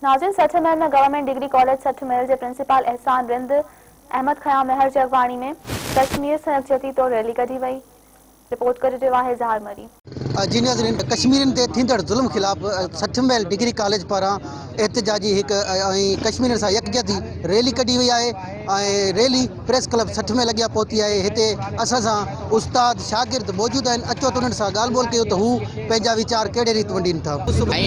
ناظرين 60 ميل ۾ government degree college 60 ميل جي principal احسان رند احمد خيام مهر جي اڳواڻي ۾ ڪشمير سان يڪجهتي طور ريلي ڪڍي وئي رپورٽ ڪري رهيو آهي اظهار مري. جي ناظرين ڪشميرين تي ٿيندڙ ظلم خلاف 60 ميل ڊگري ڪاليج پاران احتجاجي هڪ ۽ ڪشميرين سان يڪجهتي ريلي ڪڍي وئي آهي ۽ ريلي پريس ڪلب 60 ميل اڳيان پهتي آهي هتي اسان سان استاد شاگرد موجود آهن اچو ته انهن سان ڳالهه ٻولهه ڪيون ته هو پنهنجا ويچار ڪهڙي ريت ونڊين ٿا. ۽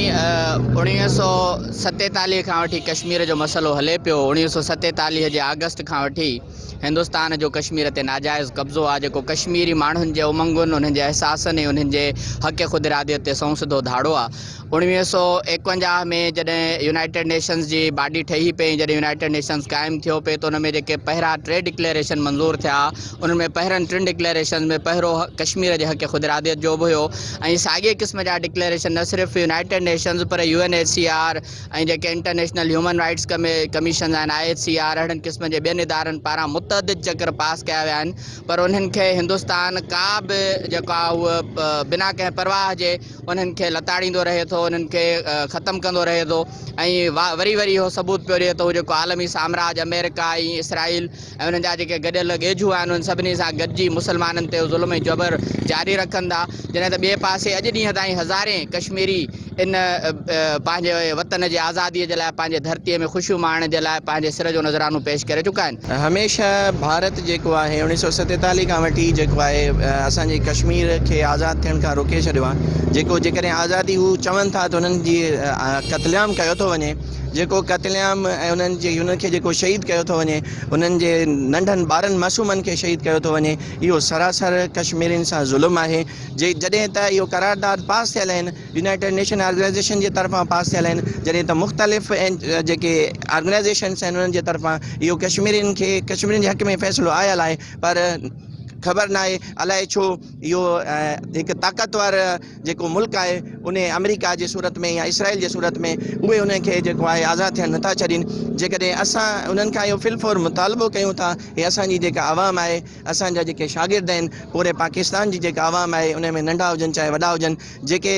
1947 کان وٺي ڪشمير جو مسئلو هلي پيو 1947 جي آگسٽ کان وٺي هندستان جو ڪشمير تي ناجائز قبضو آهي جيڪو ڪشميري ماڻهن جي امنگن انهن جي احساسن ۽ انهن جي حق خود اراديت تي سنئون سڌو ڌاڙو آهي 1951 ۾ جڏهن يونائيٽيڊ نيشنز جي باڊي ٺهي پئي ۽ جڏهن يونائيٽيڊ نيشنز قائم ٿيو پئي ته ان ۾ جيڪي پهرا ٽي ڊڪليئريشن منظور ٿيا انهن ۾ پهرن ٽن ڊڪليئريشنز ۾ پهرو ڪشمير جي حق خود اراديت جو به هيو ۽ ساڳئي قسم جا ڊڪليئريشن نه صرف يونائيٽيڊ نيشنز پر U N H C R ۽ جيڪي انٽرنيشنل هيومن رائيٽس ڪميشنز آهن I H C R اهڙن قسم جي ٻين ادارن پاران متعدد چڪر پاس ڪيا ويا آهن پر انهن کي هندستان ڪا به جيڪو آهي اهو بنا ڪنهن پرواهه جي انهن کي لتاڙيندو رهي ٿو، انهن کي ختم ڪندو رهي ٿو ۽ وري وري اهو ثبوت پيو ڏئي ٿو هو جيڪو عالمي سامراج آمريڪا ۽ اسرائيل ۽ انهن جا جيڪي گڏيل ڳيجهو آهن انهن سڀني سان گڏجي مسلمانن تي ظلم ۽ جبر جاري رکن ٿا جڏهن ته ٻئي پاسي اڄ ڏينهن تائين هزارين ڪشميري ان پنهنجي وطن جي آزادي جي لاء پنهنجي ڌرتي ۾ خوشيون ماڻڻ جي لاء پنهنجي سر جو نذرانو پيش ڪري چڪا آهن. هميشه ڀارت جيڪو آهي 1947 کان وٺي جيڪو آهي اسان جي ڪشمير کي آزاد ٿيڻ کان روڪي ڇڏيو آهي جيڪو جيڪڏهن آزادي هو چون ٿا ته انهن جي قتل عام ڪيو ٿو وڃي جيڪو قتل عام ۽ انهن جي انهن کي جيڪو شهيد ڪيو ٿو وڃي انهن جي ننڍن ٻارن معصومن کي شهيد ڪيو ٿو وڃي اهو سراسر ڪشميرين سان ظلم آهي جي جڏهن ته اهو قرارداد پاس ٿيل آهن يونائيٽيڊ نيشن آرگنائيزيشن جي طرفان پاس ٿيل آهن جڏهن ته مختلف جيڪي آرگنائيزيشنس آهن انهن جي طرفان اهو ڪشميرين کي ڪشميرين جي حق ۾ فيصلو آيل آهي پر خبر ناهي الائي ڇو اهو هڪ طاقتور جيڪو ملڪ آهي ان آمريڪا جي صورت ۾ يا اسرائيل جي صورت ۾ اهي انهن کي جيڪو آهي آزاد ٿيڻ نٿا ڇڏين جيڪڏهن اسان انهن کان اهو فل فور مطالبو ڪيون ٿا هي اسان جي جيڪا عوام آهي اسان جا جيڪي شاگرد آهن پوري پاڪستان جي جيڪا عوام آهي ان ۾ ننڍا هجن چاهي وڏا هجن جيڪي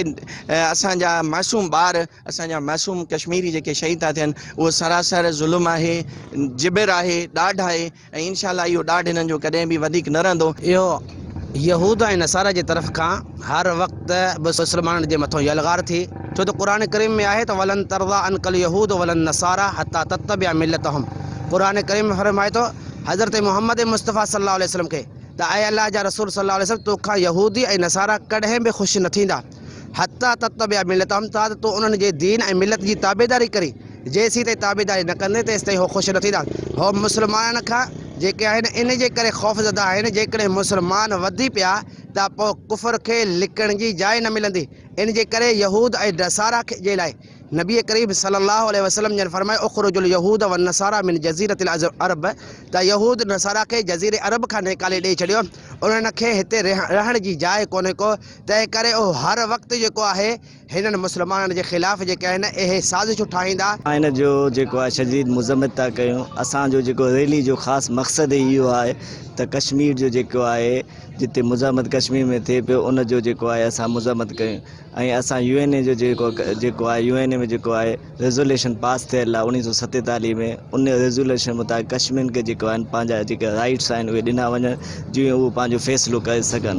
اسان جا معصوم ٻار اسان جا معصوم ڪشميري جيڪي شهيد ٿا ٿين اهو سراسر ظلم آهي جبر آهي ڏاڍ آهي ۽ انشاء الله اهو ڏاڍ هنن جو ڪڏهن به وڌيڪ نه رهندو. اهو يهود ۽ نصارا جي طرف کان هر وقت مسلمانن جي مٿون يلغار ٿي، ڇو ته قرآن ڪريم ۾ آهي ته ولن ترضيٰ عنڪ اليهود ولا النصاريٰ حتيٰ تتبع ملتهم قرآن ڪريم ۾ فرمائي ٿو حضرت محمد مصطفيٰ صلي الله عليه وسلم کي ته اي الله جا رسول صلي الله عليه وسلم تو کان يهودي ۽ نصارا ڪڏهن به خوش نه ٿيندا حتيٰ تتبع ملتهم تا ته تون انهن جي دين ۽ ملت جي تابعداري ڪرين جيسين تائين تابعداري نه ڪندين تيستائين هو خوش نه ٿيندا هو مسلمانن کان جيڪي آهن ان جي ڪري خوفزده آهن جيڪڏهن مسلمان وڌي پيا ته پوء ڪفر کي لڪڻ جي جاء نه ملندي ان جي ڪري يهود ۽ نصارا جي لاء نبي ڪريم صلي الله عليه وسلم جن فرمايو اخرجوا اليهود والنصاري من جزيرة العرب ته يهود نصارا کي جزيري عرب کان نيڪالي ڏئي ڇڏيو انهن کي هتي رهڻ جي جاء ڪونهي ڪو تنهن ڪري اهو هر وقت جيڪو آهي هنن مسلمانن جي خلاف جيڪي آهن اهي سازشون ٺاهيندا. ان جو جيڪو آهي شديد مذمت ٿا ڪيون اسان جو جيڪو ريلي جو خاص مقصد ئي اهو آهي ته ڪشمير جو جيڪو آهي جتي مزاحمت ڪشمير ۾ ٿئي پيو ان جو جيڪو آهي اسان مذمت ڪيون ۽ اسان يو اين اي جو جيڪو جيڪو آهي يو اين اي ۾ جيڪو آهي ريزوليشن پاس ٿيل آهي 1947 ۾ ان ريزوليشن مطابق ڪشميرين کي جيڪو آهن پنهنجا جيڪي رائيٽس آهن اهي ڏنا وڃن جيئن اهو پنهنجو فيصلو ڪري سگهن.